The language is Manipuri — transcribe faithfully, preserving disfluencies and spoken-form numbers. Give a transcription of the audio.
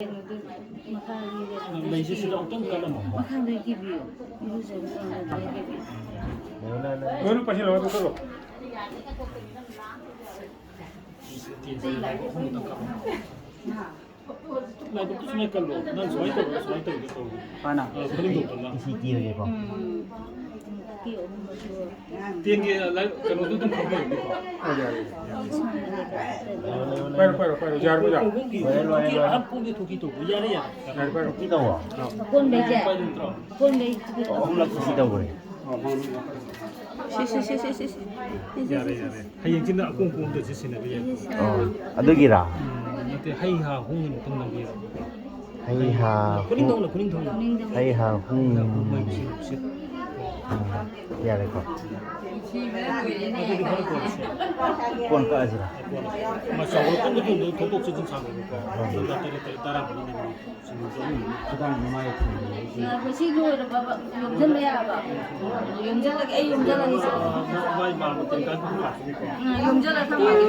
ꯀꯩꯅꯣꯗꯨ ꯃꯈꯥꯒꯤ ꯂꯩꯁꯦ ꯁꯤꯗ ꯑꯃꯨꯛꯇꯪ ꯀꯠꯂꯝꯃꯣ꯫ ꯃꯈꯥꯗ ꯄꯤꯕꯤꯌꯨ꯫ ꯏꯔꯨꯖꯕ ꯇꯧꯔꯒ ꯄꯤꯕꯤꯌꯨ꯫ ꯂꯣꯏꯅ ꯄꯥꯏꯁꯤꯜꯂꯣ, ꯑꯗꯨ ꯀꯠꯂꯣ꯫ ꯂꯥꯏꯕꯛꯇꯨ ꯁꯨꯃꯥꯏꯅ ꯀꯜꯂꯣ꯫ ꯅꯪ ꯁꯨꯃꯥꯏꯅ ꯇꯧꯔꯒ, ꯁꯨꯃꯥꯏꯅ ꯇꯧꯔꯒ ꯇꯧꯔꯣ꯫ ꯐꯅ ꯑꯥ, ꯈꯨꯅꯤꯡ ꯊꯣꯛꯇꯅ꯫ ꯏꯁꯤ ꯇꯤꯔꯒꯦꯀꯣ꯫ ꯎꯝ꯫ ꯇꯦꯟꯒꯤ, ꯂꯥꯏ-, ꯀꯩꯅꯣꯗꯨ ꯑꯗꯨꯝ ꯈꯪꯕꯤꯔꯝꯅꯤꯀꯣ? ꯑꯣ, ꯌꯥꯔꯦ, ꯌꯥꯔꯦ꯫ ꯄꯥꯏꯔꯣ, ꯄꯥꯏꯔꯣ, ꯄꯥꯏꯔꯣ, ꯌꯥꯔꯕꯣ, ꯌꯥꯔꯕꯣ? ꯂꯣꯏꯔꯦ, ꯂꯣꯏꯔꯦ, ꯂꯣꯏꯔꯦ꯫ ꯑꯍꯥꯟ ꯄꯣꯝꯒꯤ ꯊꯣꯛꯀꯤ ꯇꯧꯕ꯫ ꯌꯥꯔꯦ, ꯌꯥꯔꯦ꯫ ꯌꯥꯔꯦ, ꯄꯥꯏꯔꯣ꯫ ꯁꯤ ꯇꯧꯋꯣ꯫ ꯑꯀꯣꯟꯕꯩꯁꯦ? ꯄꯥꯏꯗꯣꯏ ꯅꯠꯇ꯭ꯔꯣ? ꯑꯀꯣꯟꯕꯩ꯫ ꯑꯍꯨꯝꯂꯛ ꯁꯤ ꯇꯧꯈ꯭ꯔꯦ꯫ ꯑꯣ, ꯍꯣꯏ, ꯍꯣꯏ, ꯍꯣꯏ꯫ ꯁꯤ, ꯁꯤ, ꯁꯤ꯫ ꯌꯥꯔꯦ, ꯌꯥꯔꯦ꯫ ꯍꯌꯦꯡꯁꯤꯅ ꯑꯀꯣꯟ ꯀꯣꯟꯗꯁꯨ ꯁꯤꯟꯅꯕ ꯌꯥꯏ꯫ ꯑꯣ, ꯑꯗꯨꯒꯤꯔꯥ? ꯎꯝ, ꯅꯠꯇꯦ, ꯍꯩ ꯍꯥ ꯍꯣꯡꯉꯤ ꯃꯇꯨꯡ ꯅꯝꯕꯤꯔꯣ꯫ ꯍꯩ ꯍꯥ ꯈꯨꯅꯤꯡ ꯊꯣꯡꯅ, ꯈꯨꯅꯤꯡ ꯊꯣꯡꯅ꯫ ꯍꯩ ꯍꯥ ꯍꯨꯝ꯫ ꯍꯩ ꯍꯥ ꯍꯨꯝ꯫ ꯍꯩ ꯍꯥ ꯍꯨꯝ, ꯃꯩ ꯁꯤ, ꯁꯤ꯫ ꯎꯝ, ꯌꯥꯔꯦꯀꯣ꯫ ꯑꯗꯨꯗꯤ ꯈꯔ ꯀꯣꯟꯁꯤ꯫ ꯀꯣꯟ ꯀꯛꯑꯁꯤꯔꯥ? ꯃꯆꯥ ꯑꯣꯏꯔꯛꯄ ꯃꯇꯨꯡꯗ ꯊꯧꯗꯣꯛꯁꯦ ꯑꯗꯨꯝ ꯁꯥꯡꯉꯦꯕꯀꯣ꯫ ꯍꯣꯏ, ꯍꯣꯏ꯫ ꯇꯔꯦꯠ, ꯇꯔꯦꯠ, ꯇꯔꯥ ꯃꯔꯤ ꯂꯩꯕꯅꯤ꯫ ꯈꯨꯗꯥꯡ ꯃꯃꯥꯏ ꯊꯝꯕꯤꯔꯒ꯫ ꯉꯥꯏꯈꯣ, ꯁꯤ ꯂꯣꯏꯔꯕꯕ? ꯌꯣꯝꯁꯤꯟꯕ ꯌꯥꯔꯕ? ꯌꯣꯝꯁꯤꯜꯂꯒꯦ, ꯑꯩ ꯌꯣꯝꯁꯤꯜꯂꯒꯦ꯫ ꯃꯥꯏ ꯃꯥ ꯃꯇꯝ ꯀꯥꯏ ꯂꯥꯛꯀꯅꯤꯀꯣ꯫ ꯎꯝ, ꯌꯣꯝꯁꯤꯜꯂ ꯊꯝꯃꯒꯦ꯫